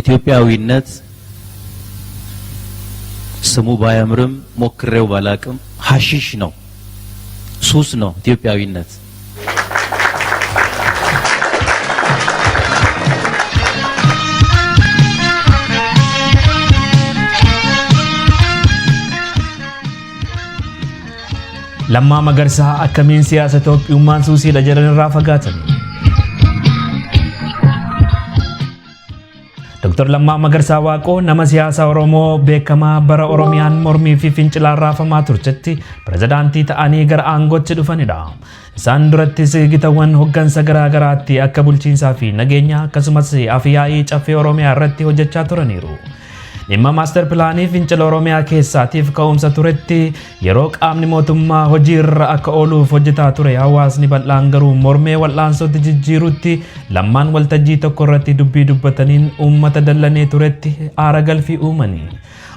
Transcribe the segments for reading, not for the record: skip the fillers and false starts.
ኢትዮጵያዊነት ስሙ ባያምርም ሞክሬው ባላቅም ሐሺሽ ነው፣ ሱስ ነው ኢትዮጵያዊነት። Lammaa Magarsaa akkamiin siyaasa Itoophiyummaan suusiidha jedhan irraa fagaatan? Dr. Lammaa Magarsaa Waaqoo nama siyaasaa Oromoo beekamaa bara Oromiyaan mormii fi fincilaan raafamaa turtetti pirezidaantii ta'anii gara aangootti dhufanidha. Isaan durattis gitawwan hoggansa garaa garaatti akka bulchiinsaa fi nageenya akkasumas afyaa'ii caffee Oromiyaa irratti hojjechaa turaniiru. Dhimma maastar pilaanii fincila Oromiyaa keessaatiif ka'umsa turetti yeroo qaamni mootummaa hojii irra akka ooluuf hojjetaa ture hawaasni bal'aan garuu mormee wal'aansootti jijjiirutti Lammaan waltajjii tokko irratti dubbii dubbataniin uummata dallanee turetti aara galfii uumani.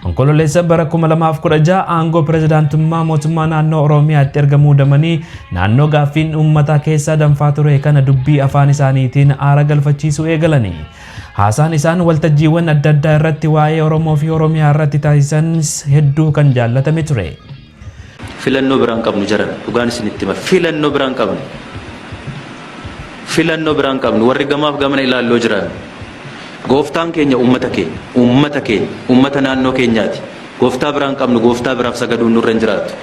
Onkololeessa bara 2016 aangoo pirezidaantummaa mootummaa naannoo Oromiyaatti erga muudamanii naannoo gaaffiin uummataa keessaa danfaa ture kana dubbii afaan isaaniitiin aara galfachiisuu eegalani. Haasaan isaan waltajjiiwwan adda addaa irratti waa'ee Oromoo fi Oromiyaa irratti taasisanis hedduu kan jaallatame ture. Filannoo biraa hin qabnu jaran dhugaan isinitti hima filannoo biraa hin qabnu. Filannoo biraa hin qabnu warri gamaaf gamana ilaalloo jiran. Gooftaan keenya uummata keenya, uummata keenya, uummata naannoo keenyaati. Gooftaa biraa hin qabnu, gooftaa biraaf sagaduun nurra hin jiraatu.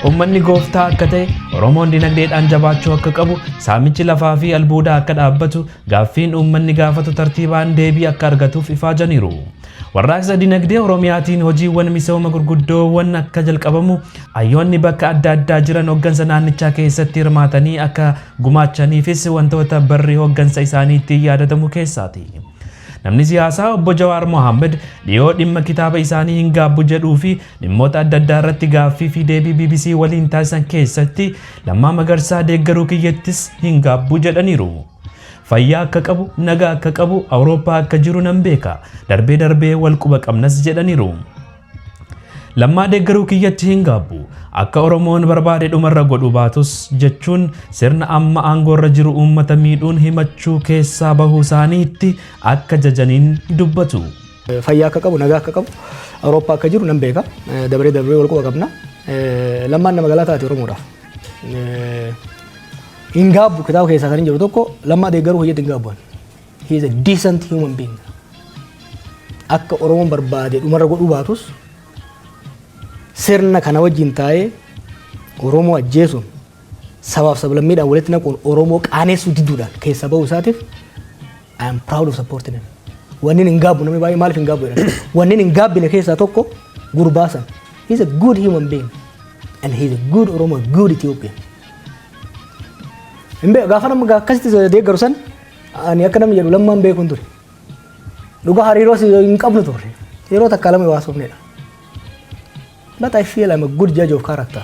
Uummanni gooftaa akka ta'e, Oromoon dinagdeedhaan jabaachuu akka qabu, saamichi lafaa fi albuudaa akka dhaabbatu, gaaffiin uummanni gaafatu tartiibaan deebii akka argatuuf ifaajaniiru. Warraaqsa dinagdee Oromiyaatiin hojiiwwan misooma gurguddoowwan akka jalqabamu, hayyoonni bakka adda addaa jiran hoggansa naannichaa keessatti hirmaatanii akka gumaachaniifis wantoota barri hoggansa isaaniitti yaadatamu keessaati. Namni siyaasaa obbo Jawaar Mohaammed dhiyoo dhimma kitaaba isaanii hin gaabbu jedhuu fi dhimmoota adda addaa irratti gaaffii fi deebii BBC waliin taasisan keessatti Lammaa Magarsaa deeggaruu kiyyattis hin gaabbu jedhaniiru. Fayyaa akka qabu, nagaa akka qabu, Awurooppaa akka jiru nan beeka. Darbee darbee wal quba qabnas jedhaniiru. Lammaa deeggaruu kiyyatti hin gaabbu. Akka Oromoon barbaade dhumarra godhu baatus jechuun sirna amma aangoorra jiru uummata miidhuun himachuu keessaa bahuu isaaniitti akka jajaniin dubbatu. Fayyaa akka qabu, nagaa akka qabu, Awurooppaa akka jiru nan beeka. Dabaree dabaree wal quba qabna. Lammaan nama galataati Oromoodhaaf. Hin gaabbu kitaaba keessaa kan hin jiru tokko Lammaa deeggaruu kiyyatti hin gaabbu. He is a decent human being. Akka Oromoon barbaade dhumarra godhuu baatus sirna kana wajjin taa'ee Oromoo ajjeesuun sabaaf sablammiidhaan walitti naquun Oromoo qaaneessuu diduudhaan keessaa bahuu isaatiif I am proud of supporting him. Wanni hin gaabbu namni baay'ee maaliif hin gaabbu jedhan. Wanni hin gaabbine keessaa tokko gurbaa san. He is a good human being and he is a good Oromo, good Ethiopian. Hin beeku gaafa nama akkasitti deeggaru san ani akka namni jedhu Lammaan beekuun ture. Dhugaa hariiroo hin qabnu turre. Yeroo takka lama waasofnedha. But I feel I'm a good judge of character.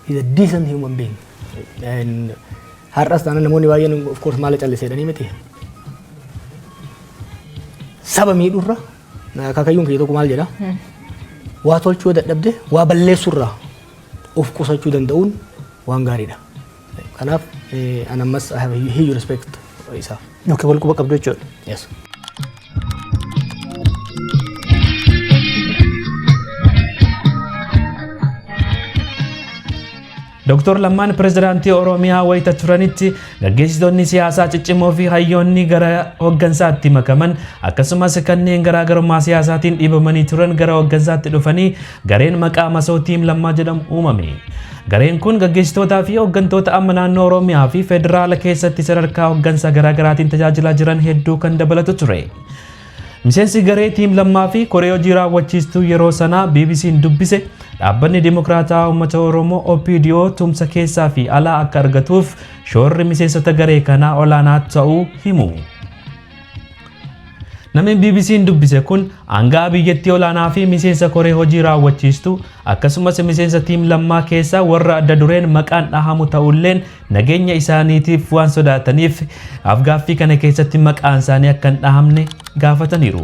He's a decent human being. And har'as taanaan namoonni baay'een of course maal callisee jedhanii miti. Saba miidhurra akaakayyuun kiyya tokko maal jedha? Waa tolchuu dadhabde waa balleessurraa of qusachuu danda'uun waan gaariidha. Kanaaf an ammas I have a huge respect isaaf. Okay, wal quba qabdu jechuudha. Yes. Dr. Lammaan pirezidaantii Oromiyaa wayita turanitti gaggeessitoonni siyaasaa ciccimoo fi hayyoonni gara hoggansaatti makaman akkasumas kanneen garaagarummaa siyaasaatiin dhiibamanii turan gara hoggansaatti dhufanii gareen maqaa masoo tiim Lammaa jedhamu uumame. Gareen kun gaggeessitootaa fi hoggantoota amma naannoo Oromiyaa fi federaala keessatti sadarkaa hoggansa garaagaraatiin tajaajilaa jiran hedduu kan dabalatu ture. Miseensi garee tiim Lammaa fi koree hojii raawwachiistuu yeroo sanaa BBC'n dubbise dhaabbanni Dimokiraataa Uummata Oromoo OPDO tumsa keessaa fi alaa akka argatuuf shoorri miseensota garee kanaa olaanaa ta'uu himu. Namni BBC'n dubbise kun aanga'aa biyyattii olaanaa fi miseensa koree hojii raawwachiistuu akkasumas miseensa tiim Lammaa keessaa warra adda dureen maqaan dhahamu ta'ulleen nageenya isaaniitiif waan sodaataniif afgaaffii kana keessatti maqaan isaanii akka hin dhahamne gaafataniiru.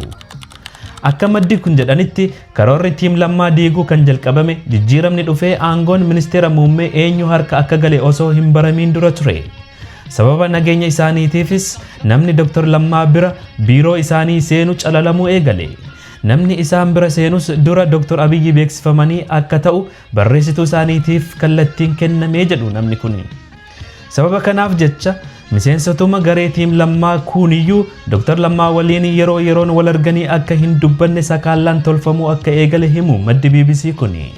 Akka maddi kun jedhanitti karoorri tiim Lammaa diiguu kan jalqabame jijjiiramni dhufee aangoon ministeera muummee eenyu harka akka gale osoo hin baramiin dura ture. Sababa nageenya isaaniitiifis namni Dr. Lammaa bira biiroo isaanii seenu calalamuu eegale. Namni isaan bira seenus dura Dr. Abiyyi beeksifamanii akka ta'u barreessituu isaaniitiif kallattiin kennamee jedhu namni kun. Sababa kanaaf jecha miseensotuma garee tiim Lammaa kuniyyuu Dr. Lammaa waliin yeroo yeroon wal arganii akka hin dubbanne sakaallaan tolfamuu akka eegale himu maddi BBC kuni.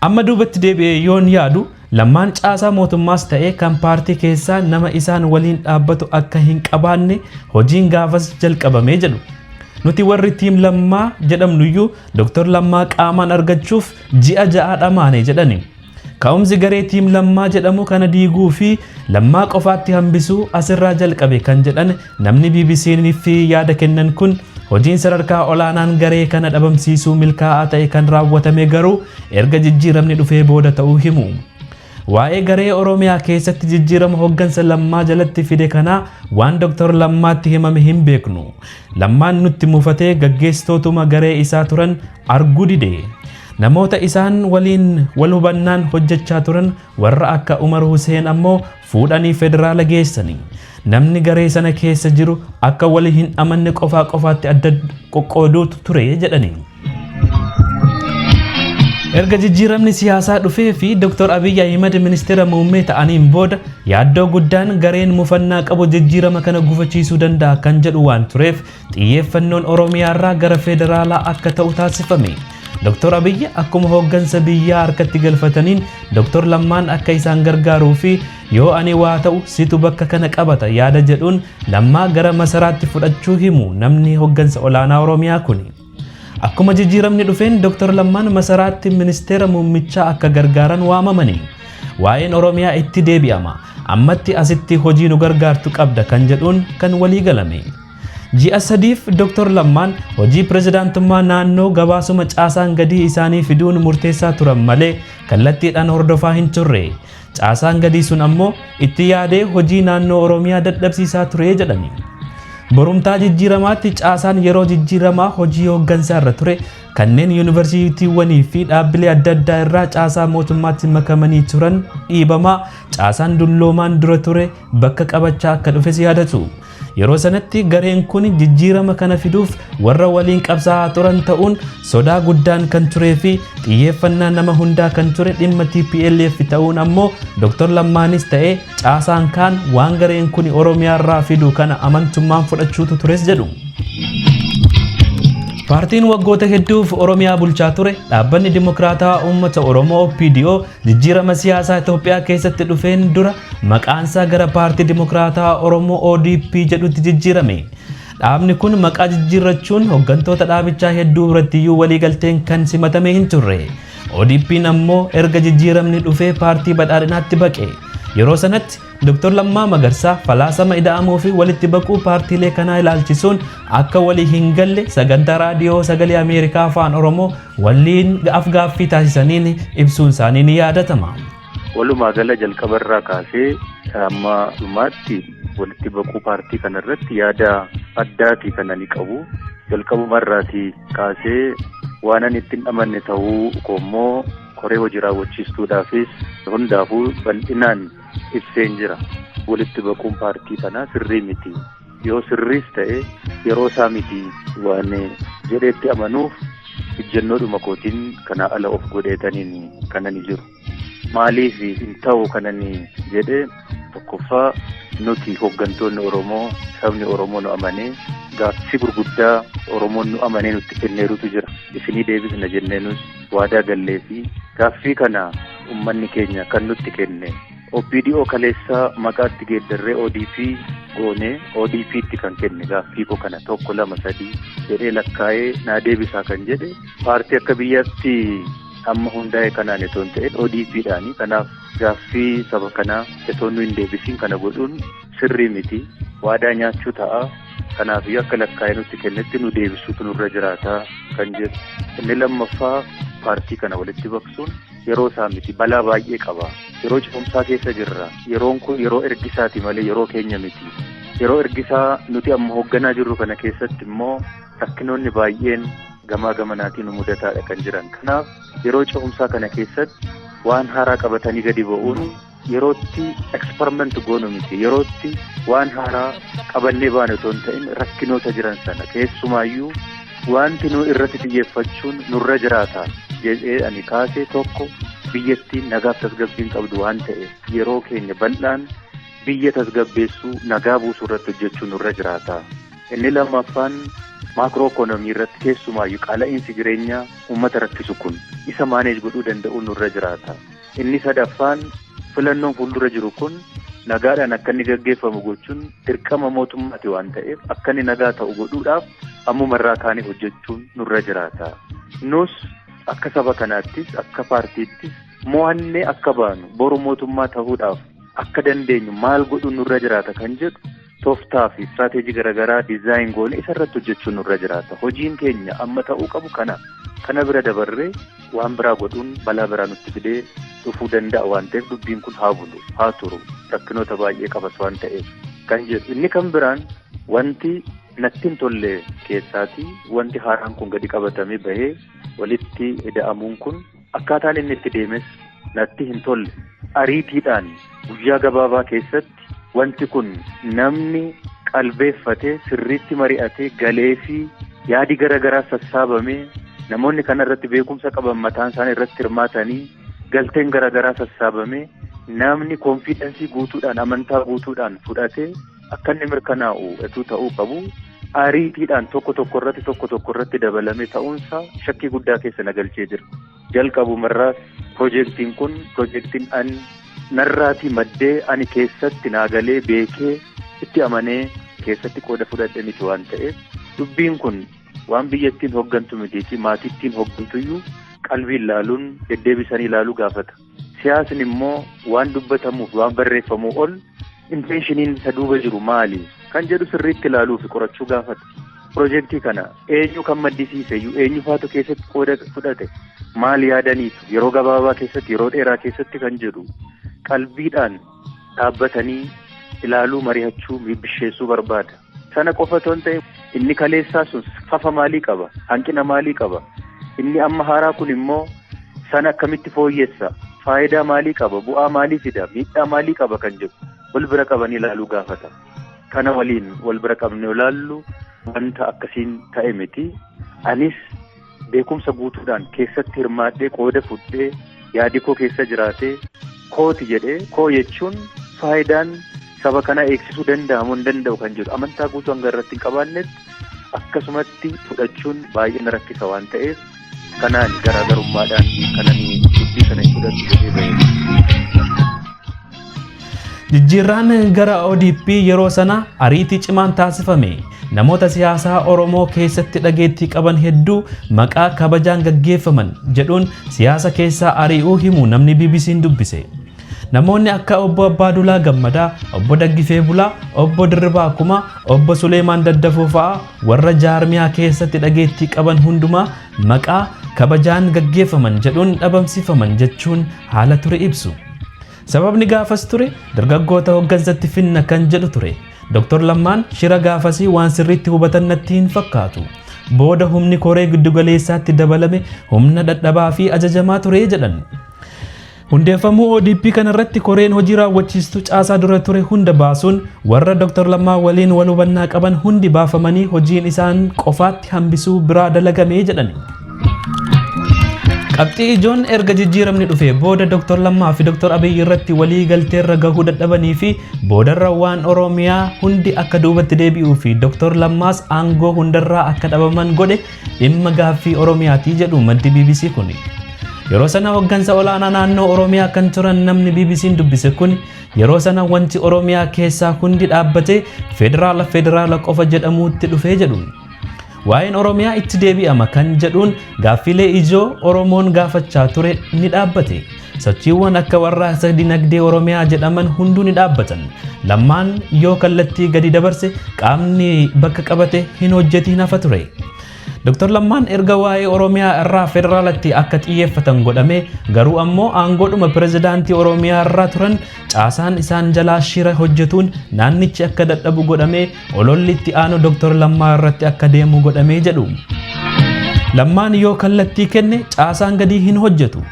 Amma duubatti deebi'ee yoon yaadu Lammaan caasaa mootummaas ta'ee kan paartii keessaa nama isaan waliin dhaabbatu akka hin qabaanne hojiin gaafas jalqabamee jedhu. Nuti warri tiim Lammaa jedhamnuyyuu Dr. Lammaa qaamaan argachuuf ji'a 6 dhamaane jedhani. Ka'umsi garee tiim Lammaa jedhamu kana diiguu fi Lammaa qofaatti hambisuu asirraa jalqabe kan jedhan namni BBC'f yaada kennan kun hojiin sadarkaa olaanaan garee kana dhabamsiisuu milkaa'aa ta'e kan raawwatame garuu erga jijjiiramni dhufee booda ta'uu himu. Waa'ee garee Oromiyaa keessatti jijjiirama hoggansa Lammaa jalatti fide kanaa waan Dr. Lammaatti himame hin beeknu. Lammaan nutti mufatee gaggeessitootuma garee isaa turan arguu dide. Namoota isaan waliin wal hubannaan hojjechaa turan warra akka Umar Hussein ammoo fuudhanii federaala geessani. Namni garee sana keessa jiru akka wali hin amanne qofaa qofaatti adda qoqqooduutu ture jedhani. Erga jijjiiramni siyaasaa dhufee fi Dr. Abiyyi Ahimad ministeera muummee ta'aniin booda yaaddoo guddaan gareen mufannaa qabu jijjiirama kana gufachiisuu danda'a kan jedhu waan tureef xiyyeeffannoon Oromiyaarraa gara federaalaa akka ta'u taasifame. Dr. Abiyyi akkuma hooggansa biyyaa harkatti galfataniin Dr. Lammaan akka isaan gargaaruu fi yoo ani waa ta'u situ bakka kana qabata yaada jedhuun Lammaa gara masaraatti fudhachuu himu namni hooggansa olaanaa Oromiyaa kuni. Akkuma jijjiiramni dhufeen Dr. Lammaan masaraatti ministeera muummichaa akka gargaaran waamamani. Waa'een Oromiyaa itti deebi'ama. Ammatti asitti hojii nu gargaartu qabda kan jedhuun kan walii galame. Ji'a 3f Dr. Lammaan hojii pirezidaantummaa naannoo gabaasuma caasaan gadii isaanii fiduun murteessaa turan malee kallattiidhaan hordofaa hin turre. Caasaan gadii sun ammoo itti yaadee hojii naannoo Oromiyaa dadhabsiisaa ture jedhani. Borumtaa jijjiiramaatti caasaan yeroo jijjiiramaa hojii hooggansaa irra ture kanneen yuunivarsiitiiwwanii fi dhaabbilee adda addaa irraa caasaa mootummaatti makamanii turan dhiibamaa caasaan dulloomaan dura ture bakka qabachaa akka dhufes yaadatu. Yeroo sanatti gareen kun jijjiirama kana fiduuf warra waliin qabsaa'aa turan ta'uun sodaa guddaan kan turee fi xiyyeeffannaa nama hundaa kan ture dhimma TPLF ta'uun ammoo Dr. Lammaanis ta'ee caasaan kaan waan gareen kun Oromiyaarraa fidu kana amantummaan fudhachuutu tures jedhu. Paartiin waggoota hedduuf Oromiyaa bulchaa ture dhaabbanni Dimokiraataa Uummata Oromoo OPDO jijjiirama siyaasaa Itoophiyaa keessatti dhufeen dura maqaansaa gara Paartii Dimokiraataa Oromoo ODP jedhutti jijjiirame. Dhaabni kun maqaa jijjiirrachuun hooggantoota dhaabichaa hedduu birattiyyuu waliigalteen kan simatame hin turre. ODP'n ammoo erga jijjiiramni dhufee paartii badhaadhinaatti baqe. Yeroo sanatti Dr. Lammaa Magarsaa falaasama ida'amuu fi walitti baquu paartiilee kanaa ilaalchisuun akka walii hin galle sagantaa raadiyoo sagalee Ameerikaa afaan Oromoo waliin afgaaffii taasisaniin ibsuun isaanii ni yaadatama. Walumaa gala jalqabarraa kaasee amma dhumaatti walitti baquu paartii kanarratti yaada addaatii kan ani qabu. Jalqabumarraatii kaasee waan ani ittiin amanne ta'uu koommoo koree hojii raawwachiistuudhaafis hundaafuu bal'inaan ibseen jira. Walitti baquun paartii kanaa sirrii miti. Yoo sirriis ta'e yeroo isaa miti waan jedheetti amanuuf ejjennoodhuma kootiin kanaa ala of godheetaniin kanani jiru. Maaliif hin ta'u kanani jedhee tokkoffaa nuti hooggantoonni Oromoo sabni Oromoo nu amanee gaaffii gurguddaa Oromoon nu amanee nutti kenneerutu jira. Isinii deebisna jenneenus waadaa gallee fi gaaffii kana uummanni keenya kan nutti kenne OPDO kaleessaa maqaatti geeddarree ODP goonee ODP'tti kan kenne gaaffii koo kana 1 2 3 jedhee lakkaa'ee naa deebisaa kan jedhe paartii akka biyyaatti amma hundaa'e kanaan itoo hin ta'in ODP'dhaani. Kanaaf gaaffii saba kanaa itoo nu hin deebisiin kana godhuun sirrii miti. Waadaa nyaachuu ta'a. Kanaaf akka lakkaa'ee nutti kennetti nu deebisuutu nurra jiraata kan jedhu. Inni lammaffaa paartii kana walitti baqsuun yeroo isaa miti balaa baay'ee qaba. Yeroo cimsaa keessa jirra. Yeroon kun yeroo ergisaati malee yeroo keenya miti. Yeroo ergisaa nuti amma hoogganaa jirru kana keessatti immoo Rakkinoonni baay'een gamaa gamanaatiin nu mudataadha kan jiran. Kanaaf yeroo ce'umsaa kana keessatti waan haaraa qabatanii gadi ba'uun yerootti experiment goonu miti. Yerootti waan haaraa qabannee baane otoo hin ta'in rakkinoota jiran sana keessumaayyuu wanti nu irratti xiyyeeffachuun nurra jiraata jedhee ani kaase tokko biyyattiin nagaaf tasgabbiin qabdu waan ta'eef yeroo keenya bal'aan biyya tasgabbeessuu nagaa buusuu irratti hojjechuun nurra jiraata. Inni lammaffaan macro economy irratti keessumaayyuu qaala'iinsi jireenyaa uummata rakkisu kun isa manage godhuu danda'uun nurra jiraata. Inni sadaffaan filannoon fuuldura jiru kun nagaadhaan akka inni gaggeeffamu gochuun dirqama mootummaati waan ta'eef akka inni nagaa ta'u godhuudhaaf ammumarraa kaanee hojjechuun nurra jiraata. Nus akka saba kanaattis akka paartiittis mo'annee akka baanu boru mootummaa ta'uudhaaf akka dandeenyu maal godhuun nurra jiraata kan jedhu tooftaa fi istirateejii garaagaraa design goone isa irratti hojjechuun nurra jiraata. Hojiin keenya amma ta'uu qabu kana. Kana bira dabarree waan biraa godhuun balaa biraa nutti fidee dhufuu danda'a waan ta'eef dubbiin kun haa bulu, haa turu, rakkinoota baay'ee qabas waan ta'eef kan jedhu. Inni kan biraan wanti natti hin tolle keessaatii wanti haaraan kun gadi qabatamee bahee walitti ida'amuun kun akkaataan inni itti deemes natti hin tolle. Ariitiidhaan guyyaa gabaabaa keessatti wanti kun namni qalbeeffatee sirriitti mari'atee galee fi yaadi garaagaraa sassaabamee namoonni kana irratti beekumsa qaban mataan isaanii irratti hirmaatanii galteen garaagaraa sassaabamee namni confidence guutuudhaan amantaa guutuudhaan fudhatee akka inni mirkanaa'u utuu ta'uu qabu ariitiidhaan tokko tokko irratti tokko tokko irratti dabalame ta'uunsaa shakkii guddaa keessa na galchee jira. Jalqabumarraas piroojeektiin kun piroojeektiin ani narraatii maddee ani keessatti naagalee beekee itti amanee keessatti qooda fudhadhe miti waan ta'eef dubbiin kun waan biyyattiin hooggantu mitii fi maatittiin hooggantuyyuu qalbiin ilaaluun deddeebisanii ilaaluu gaafata. Siyaasni immoo waan dubbatamuuf waan barreeffamuu ol intentioniin isa duuba jiru maali kan jedhu sirriitti ilaaluu fi qorachuu gaafata. Piroojeektii kana eenyu kan maddisiise iyyuu eenyu faatu keessatti qooda fudhate maal yaadaniitu yeroo gabaabaa keessatti yeroo dheeraa keessatti kan jedhu qalbiidhaan dhaabbatanii ilaaluu mari'achuu bisheessuu barbaada. Sana qofa otoo hin ta'in inni kaleessaa sun fafa maalii qaba? Hanqina maalii qaba? Inni amma haaraa kun immoo sana akkamitti fooyyessa? Faayidaa maalii qaba? Bu'aa maalii fida? Miidhaa maalii qaba kan jedhu wal bira qabanii ilaaluu gaafata. Kana waliin wal bira qabnee ilaallu wanta akkasiin ta'e miti. Anis beekumsa guutuudhaan keessatti hirmaadhee qooda fudhee yaadi koo keessa jiraatee kooti jedhee koo jechuun faayidaan saba kanaa eegsisuu danda'amu hin danda'u kan jedhu amantaa guutuu hanga irratti hin qabaannetti akkasumatti fudhachuun baay'ee na rakkisa waan ta'eef kanaan garaagarummaadhaan kanan dubbii kana hin fudhadhu jedhee bahe. Jijjiirraan gara ODP yeroo sana ariitii cimaan taasifame. Namoota siyaasaa Oromoo keessatti dhageettii qaban hedduu maqaa kabajaan gaggeeffaman jedhuun siyaasa keessaa ari'uu himu namni BBC'n dubbise. Namoonni akka obbo Abbaaduulaa Gammadaa, obbo Daggifee Bulaa, obbo Dirribaa Kumaa, obbo Suleemaan Daddafoo fa'aa warra jaarmiyaa keessatti dhageettii qaban hundumaa maqaa kabajaan gaggeeffaman jedhuun dhabamsiifaman jechuun haala ture ibsu. Sababni gaafas ture dargaggoota hooggansatti finna kan jedhu ture. Dr. Lammaan shira gaafasii waan sirriitti hubatan natti hin fakkaatu. Booda humni koree giddugaleessaatti dabalame humna dadhabaa fi ajajamaa ture jedhan. Hundeeffamuu ODP kanarratti koreen hojii raawwachiistuu caasaa dura ture hunda baasuun warra Dr. Lammaa waliin wal hubannaa qaban hundi baafamanii hojiin isaan qofaatti hambisuu biraa dalagamee jedhan. Qabxii ijoon erga jijjiiramni dhufe booda Dr. Lammaa fi Dr. Abiy irratti walii galteerra gahuu dadhabanii fi boodarra waan Oromiyaa hundi akka duubatti deebi'uu fi Dr. Lammaas aangoo hundarraa akka dhabaman godhe dhimma gaaffii Oromiyaatii jedhu maddi BBC kuni. Yeroo sana hooggansa olaanaa naannoo Oromiyaa kan turan namni BBC'n dubbise kun yeroo sana wanti Oromiyaa keessaa hundi dhaabbatee federaala federaala qofa jedhamuutti dhufee jedhu. Waa'een Oromiyaa itti deebi'ama kan jedhuun gaaffilee ijoo Oromoon gaafachaa ture ni dhaabbate. Sochiiwwan akka warraaqsa dinagdee Oromiyaa jedhaman hunduu ni dhaabbatan. Lammaan yoo kallattii gadi dabarse qaamni bakka qabate hin hojjetiin hafa ture. Dr. Lammaan erga waa'ee Oromiyaa irraa federaalatti akka xiyyeeffatan godhame, garuu ammoo aangoodhuma pirezidaantii Oromiyaa irraa turan caasaan isaan jalaa shira hojjetuun naannichi akka dadhabu godhame, ololli itti aanu Dr. Lammaa irratti akka deemu godhamee jedhu. Lammaan yoo kallattii kenne caasaan gadii hin hojjetu.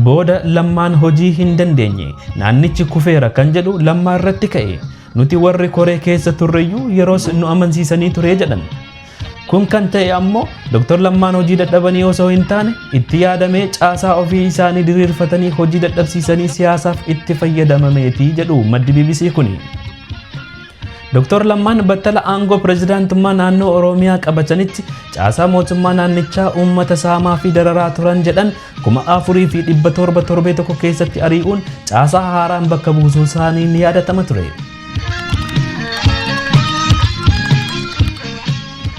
Booda Lammaan hojii hin dandeenye, naannichi kufeera kan jedhu Lammaa irratti ka'e. Nuti warri koree keessa turreyyuu yeroos nu amansiisanii ture jedhan. Kun kan ta'e ammoo Dr. Lammaan hojii dadhabanii osoo hin taane, itti yaadamee caasaa ofii isaanii diriirfatanii hojii dadhabsiisanii siyaasaaf itti fayyadamameeti jedhu maddi BBC kuni. Dr. Lammaan battala aangoo pirezidaantummaa naannoo Oromiyaa qabatanitti caasaa mootummaa naannichaa uummata saamaa fi dararaa turan jedhan 4,700 torbee tokko keessatti ari'uun caasaa haaraan bakka buusuu isaanii ni yaadatama ture.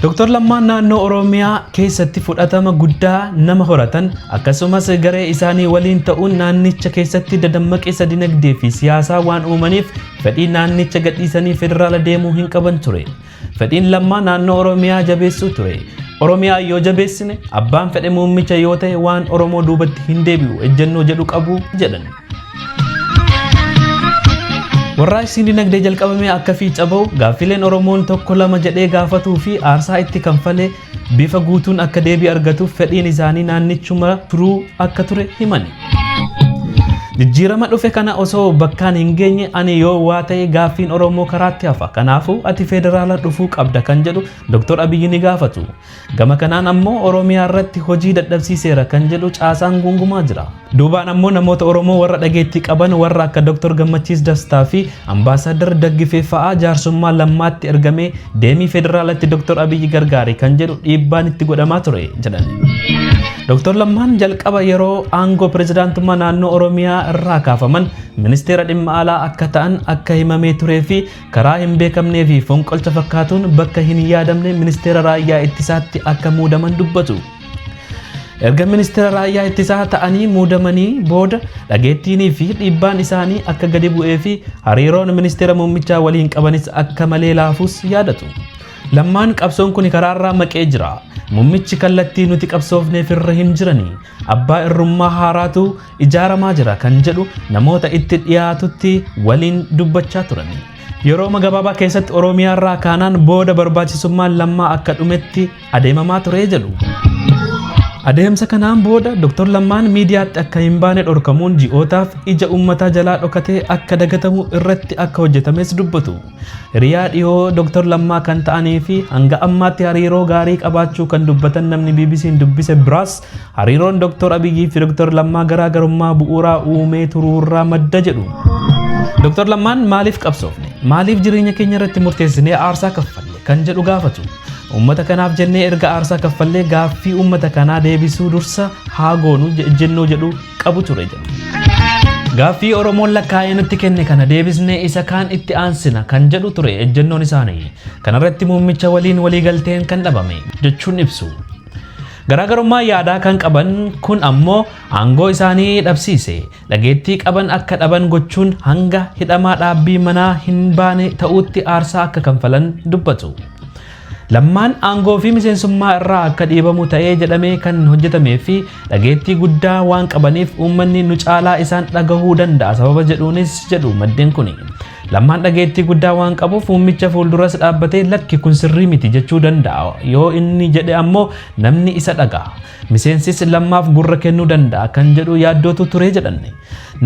Dr. Lammaan naannoo Oromiyaa keessatti fudhatama guddaa nama horatan, akkasumas garee isaanii waliin ta'uun naannicha keessatti dadammaqeessa dinagdee fi siyaasaa waan uumaniif fedhii naannicha gadhiisanii federaala deemuu hin qaban ture. Fedhiin Lammaa naannoo Oromiyaa jabeessuu ture. Oromiyaa yoo jabeessine abbaan fedhe muummicha yoo ta'e waan Oromoo duubatti hin deebi'u ejjennoo jedhu qabu jedhan. Warraaqsi dinagdee jalqabame akka fiixa ba'u, gaaffileen Oromoon tokko lama jedhee gaafatuu fi aarsaa itti kanfalee bifa guutuun akka deebii argatuuf fedhiin isaanii naannichuma turuu akka ture himan. Jijjiirama dhufe kana osoo bakkaan hin geenye ani yoo waa ta'e gaaffiin Oromoo karaatti hafa. Kanaafuu ati federaala dhufuu qabda kan jedhu Dr. Abiyyi ni gaafatu. Gama kanaan ammoo Oromiyaa irratti hojii dadhabsiiseera kan jedhu caasaan gungumaa jira. Duubaan ammoo namoota Oromoo warra dhageettii qaban warra akka Dr. Gammachiis Dastaa fi Ambaasaadar Daggifee fa'aa jaarsummaa Lammaatti ergamee deemii federaalatti Dr. Abiyyi gargaari kan jedhu dhiibbaan itti godhamaa ture jedhan. Dr. Lammaan jalqaba yeroo aangoo pirezidaantummaa naannoo Oromiyaa irraa kaafaman ministeera dhimma alaa akka ta'an akka himamee turee fi karaa hin beekamnee fi fonqolcha fakkaatuun bakka hin yaadamne ministeera raayyaa ittisaatti akka muudaman dubbatu. Erga ministeera raayyaa ittisaa ta'anii muudamanii booda dhageettiinii fi dhiibbaan isaanii akka gadi bu'ee fi hariiroon ministeera muummichaa waliin qabanis akka malee laafuus yaadatu. Lammaan qabsoon kun karaarraa maqee jira. Muummichi kallattii nuti qabsoofneef irra hin jirani. Abbaa irrummaa haaraatu ijaaramaa jira kan jedhu namoota itti dhiyaatutti waliin dubbachaa turan. Yeroo gabaabaa keessatti Oromiyaa irraa kaanaan booda barbaachisummaan Lammaa akka dhumetti adeemamaa ture jedhu. Adeemsa kanaan booda Dr. Lammaan miidiyaatti akka hin baane dhorkamuun ji'ootaaf ija uummataa jalaa dhokatee akka dagatamu irratti akka hojjetames dubbatu. Hiriyaa dhiyoo Dr. Lammaa kan ta'anii fi hanga ammaatti hariiroo gaarii qabaachuu kan dubbatan namni BBC'n dubbise biraas hariiroon Dr. Abiyyii fi Dr. Lammaa garaagarummaa bu'uuraa uumee turuurraa madda jedhu. Dr. Lammaan maaliif qabsoofne? Maaliif jireenya keenya irratti murteessinee aarsaa kaffalle kan jedhu gaafatu. Uummata kanaaf jennee erga aarsaa kaffallee gaaffii uummata kanaa deebisuu dursa haa goonu ejjennoo jedhu qabu ture jedhu. Gaaffii Oromoon lakkaa'ee nutti kenne kana deebisnee isa kaan itti aansina kan jedhu ture ejjennoon isaanii. Kanarratti muummicha waliin waliigalteen kan dhabame jechuun ibsu. Garaagarummaa yaadaa kan qaban kun ammoo aangoo isaanii dhabsiise. Dhageettii qaban akka dhaban gochuun hanga hidhamaa dhaabbii manaa hin baane ta'uutti aarsaa akka kanfalan dubbatu. Lammaan aangoo fi miseensummaa irraa akka dhiibamu ta'ee jedhamee kan hojjetamee fi dhageettii guddaa waan qabaniif uummanni nu caalaa isaan dhagahuu danda'a sababa jedhuunis jedhu maddeen kuni. Lammaan dhageettii guddaa waan qabuuf muummicha fuulduras dhaabbatee lakki kun sirrii miti jechuu danda'a. Yoo inni jedhe ammoo namni isa dhaga'a. Miseensis Lammaaf gurra kennuu danda'a kan jedhu yaaddootu ture jedhan.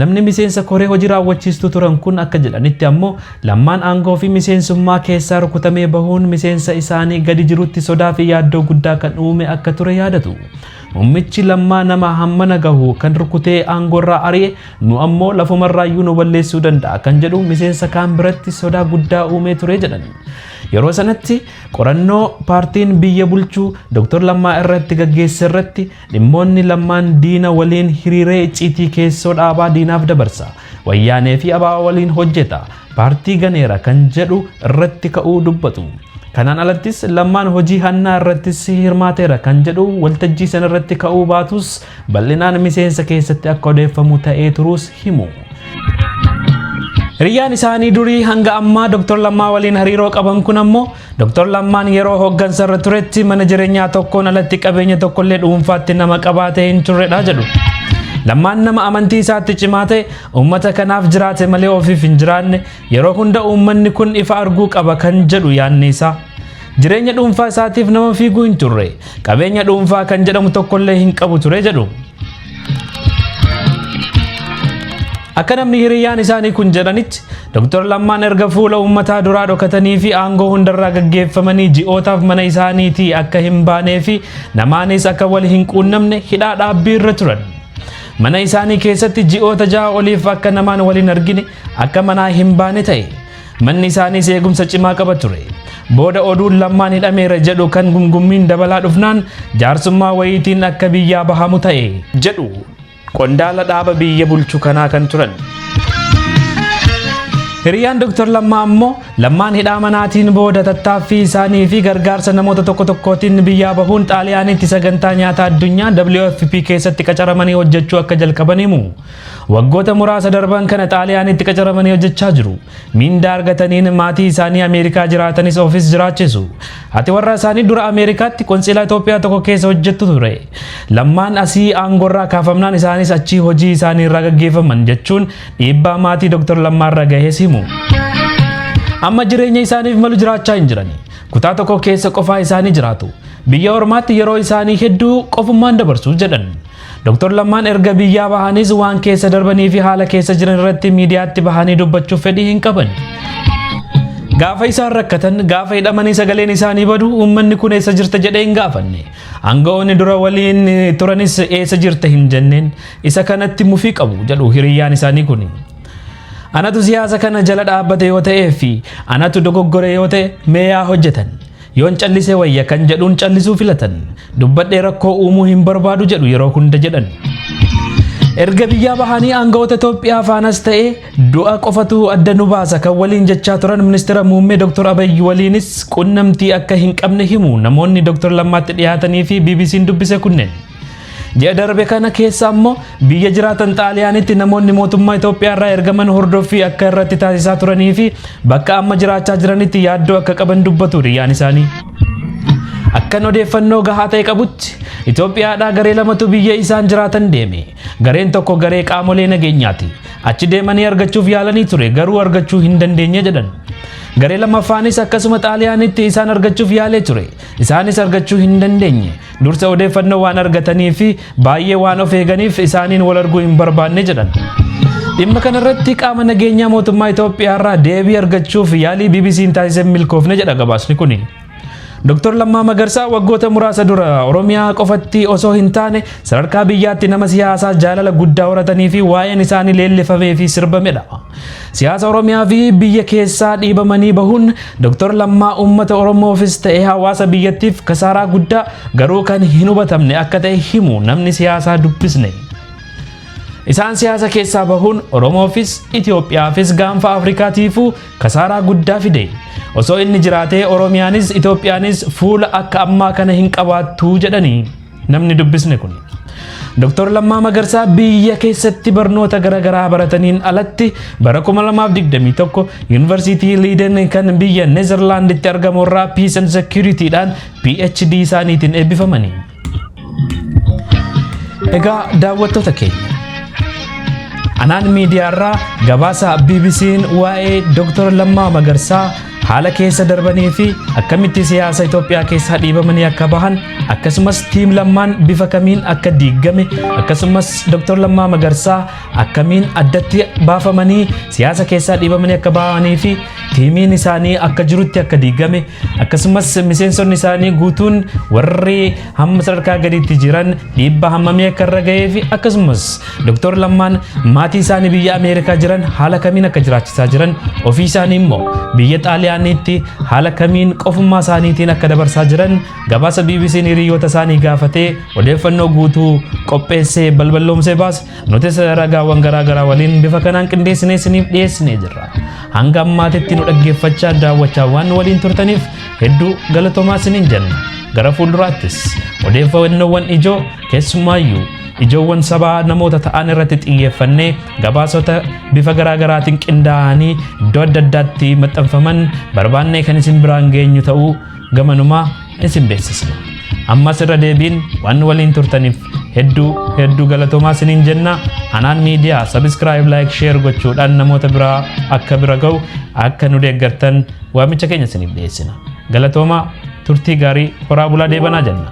Namni miseensa koree hojii raawwachiistuu turan kun akka jedhanitti ammoo Lammaan aangoo fi miseensummaa keessaa rukutamee bahuun miseensa isaanii gadi jirutti sodaa fi yaaddoo guddaa kan uume akka ture yaadatu. Muummichi Lammaa nama hammana gahu kan rukutee aangoorraa ari'e, nu ammoo lafumarraayyuu nu balleessuu danda'a kan jedhu miseensa kaan biratti sodaa guddaa uumee ture jedhan. Yeroo sanatti qorannoo paartiin biyya bulchuu Dr. Lammaa irratti gaggeesse irratti dhimmoonni Lammaan diina waliin hiriiree icciitii keessoo dhaabaa diinaaf dabarsa. Wayyaanee fi ABO waliin hojjeta. Paartii ganeera kan jedhu irratti ka'uu dubbatu. Kanaan alattis Lammaan hojii hannaa irrattis hirmaateera kan jedhu waltajjii sana irratti ka'uu baatus bal'inaan miseensa keessatti akka odeeffamu ta'ee turuus himu. Hiriyyaan isaanii durii hanga ammaa Dr. Lammaa waliin hariiroo qaban kun ammoo Dr. Lammaan yeroo hooggansa irra turetti mana jireenyaa tokkoon alatti qabeenya tokkollee dhuunfaatti nama qabaatee hin turredha jedhu. Lammaan nama amantii isaatti cimaa ta'e, uummata kanaaf jiraate malee ofiif hin jiraanne, yeroo hunda uummanni kun ifa arguu qaba kan jedhu yaadni isaa. Jireenya dhuunfaa isaatiif nama fiiguu hin turre, qabeenya dhuunfaa kan jedhamu tokkollee hin qabu ture jedhu. Akka namni hiriyyaan isaanii kun jedhanitti, Dr. Lammaan erga fuula uummataa duraa dhokatanii fi aangoo hundarraa gaggeeffamanii ji'ootaaf mana isaaniitii akka hin baanee fi namaanis akka wal hin quunnamne hidhaa dhaabbii irra turan. Mana isaanii keessatti ji'oota 6 oliif akka namaan wal hin argine, akka manaa hin baane ta'e. Manni isaaniis eegumsa cimaa qaba ture. Booda oduun Lammaan hidhameera jedhu kan gumgummiin dabalaa dhufnaan jaarsummaa wayiitiin akka biyyaa bahamu ta'e jedhu qondaala dhaaba biyya bulchu kanaa kan turan. Hiriyyaan Dr. Lammaa ammoo Lammaan hidhaa manaatiin booda tattaaffii isaanii fi gargaarsa namoota tokko tokkootiin biyyaa bahuun Xaaliyaanitti sagantaa nyaata addunyaa WFP keessatti qacaramanii hojjechuu akka jalqaban himu. Waggoota muraasa darban kana Xaaliyaanitti qacaramanii hojjechaa jiru. Miindaa argataniin maatii isaanii Ameerikaa jiraatanis ofis jiraachisu. Haati warraa isaanii dura Ameerikaatti qontsiilaa Itoophiyaa tokko keessa hojjettu ture. Lammaan asii aangorraa kaafamnaan isaanis achii hojii isaanii irraa gaggeeffaman jechuun dhiibbaa maatii Dr. Lammaarra gahees himu. Amma jireenya isaaniif malu jiraachaa hin jirani. Kutaa tokko keessa qofaa isaanii jiraatu. Biyya ormaatti yeroo isaanii hedduu qofummaan dabarsu jedhan. Dr. Lammaan erga biyyaa bahanis waan keessa darbanii fi haala keessa jiran irratti miidiyaatti bahanii dubbachuuf fedhii hin qaban. Gaafa isaan rakkatan, gaafa hidhamanii sagaleen isaanii badu, uummanni kun eessa jirta jedhee hin gaafanne. Aanga'oonni dura waliin turanis eessa jirta hin jenneen, isa kanatti mufii qabu jedhu hiriyyaan isaanii kuni. Anatu siyaasa kana jala dhaabbate yoo ta'ee fi anatu dogoggore yoo ta'e mee yaa hojjetan. Yoon callisee wayya kan jedhuun callisuu filatan. Dubbadhee rakkoo uumuu hin barbaadu jedhu yeroo hunda jedhan. Erga biyyaa bahanii aanga'oota Itoophiyaa faanas ta'ee du'a qofatu adda nu baasa kan waliin jechaa turan ministeera muummee Dr. Abiy waliinis qunnamtii akka hin qabne himu namoonni Dr. Lammaatti dhiyaatanii fi BBC'n dubbise kunneen. Ji'a darbe kana keessa ammoo biyya jiraatan Xaaliyaanitti namoonni mootummaa Itoophiyaa irraa ergaman hordoffii akka irratti taasisaa turanii fi bakka amma jiraachaa jiranitti yaaddoo akka qaban dubbatu hiriyyaan isaanii. Akkan odeeffannoo gahaa ta'e qabutti Itoophiyaadhaa garee lamatu biyya isaan jiraatan deeme. Gareen tokko garee qaamolee nageenyaati. Achi deemanii argachuuf yaalanii ture, garuu argachuu hin dandeenye jedhan. Garee lammaffaanis akkasuma Xaaliyaanitti isaan argachuuf yaalee ture. Isaanis argachuu hin dandeenye. Dursa odeeffannoo waan argatanii fi baay'ee waan of eeganiif isaaniin wal arguu hin barbaanne jedhan. Dhimma kanarratti qaama nageenyaa mootummaa Itoophiyaa irraa deebii argachuuf yaalii BBC'n taasise milkoofne jedha gabaasni kuni. Dr. Lammaa Magarsaa waggoota muraasa dura Oromiyaa qofatti osoo hin taane sadarkaa biyyaatti nama siyaasaa jaalala guddaa horatanii fi waa'een isaanii leellifamee fi sirbamedha. Siyaasa Oromiyaa fi biyya keessaa dhiibamanii bahuun Dr. Lammaa uummata Oromoofis ta'e hawaasa biyyattiif kasaaraa guddaa, garuu kan hin hubatamne akka ta'e himu namni siyaasaa dubbisne. Isaan siyaasa keessaa bahuun Oromoofis Itoophiyaafis gaanfa Afrikaatiifuu kasaaraa guddaa fide. Osoo inni jiraatee Oromiyaanis Itoophiyaanis fuula akka ammaa kana hin qabaattu jedhanii namni dubbisne kun. Dr. Lammaa Magarsaa biyya keessatti barnoota garaagaraa barataniin alatti bara 2021 Yuunivarsiitii Liiden kan biyya Neezerlaanditti argamu irraa Peace and Security'dhaan PhD isaaniitiin eebbifamanii. Egaa daawwattoota keenya, Anaan miidiyaarraa gabaasa BBC'n waa'ee Dr. Lammaa Magarsaa haala keessa darbanii fi akkamitti siyaasa Itoophiyaa keessaa dhiibamanii akka bahan, akkasumas Team Lammaan bifa kamiin akka diigame, akkasumas Dr. Lammaa Magarsaa akkamiin addatti baafamanii siyaasa keessaa dhiibamanii akka bahanii fi tiimiin isaanii akka jirutti akka diigame, akkasumas miseensonni isaanii guutuun warri hamma sadarkaa gadiitti jiran dhiibbaa hammamii akka irra gahee fi akkasumas Dr. Lammaan maatii isaanii biyya Ameerikaa jiran haala kamiin akka jiraachisaa jiran, ofii isaanii immoo biyya Xaaliyaaniitti haala kamiin qofummaa isaaniitiin akka dabarsaa jiran gabaasa BBC'n hiriyoota isaanii gaafatee odeeffannoo guutuu qopheessee balballoomsee baase nutis ragaawwan garaa garaa waliin bifa kanaan qindeessinee isiniif dhiyeessinee jirra. Hanga ammaatitti nu dhaggeeffachaa daawwachaa waan waliin turtaniif hedduu galatoomaa isiniin jenna. Gara fuulduraattis odeeffannoowwan ijoo, keessumaayyuu ijoowwan sabaa namoota ta'an irratti xiyyeeffannee, gabaasota bifa garaagaraatiin qindaa'anii iddoo adda addaatti maxxanfaman barbaannee kan isin biraan geenyu ta'uu gamanumaa isin beeksisna. Ammas irra deebiin waan waliin turtaniif hedduu hedduu galatoomaa isiniin jenna. Anaan Miidiyaa subscribe, like, share gochuudhaan namoota biraa akka bira ga'u akka nu deeggartan waamicha keenya isiniif dhiyeessina. Galatoomaa, turtii gaarii, horaa bulaa, deebanaa jenna.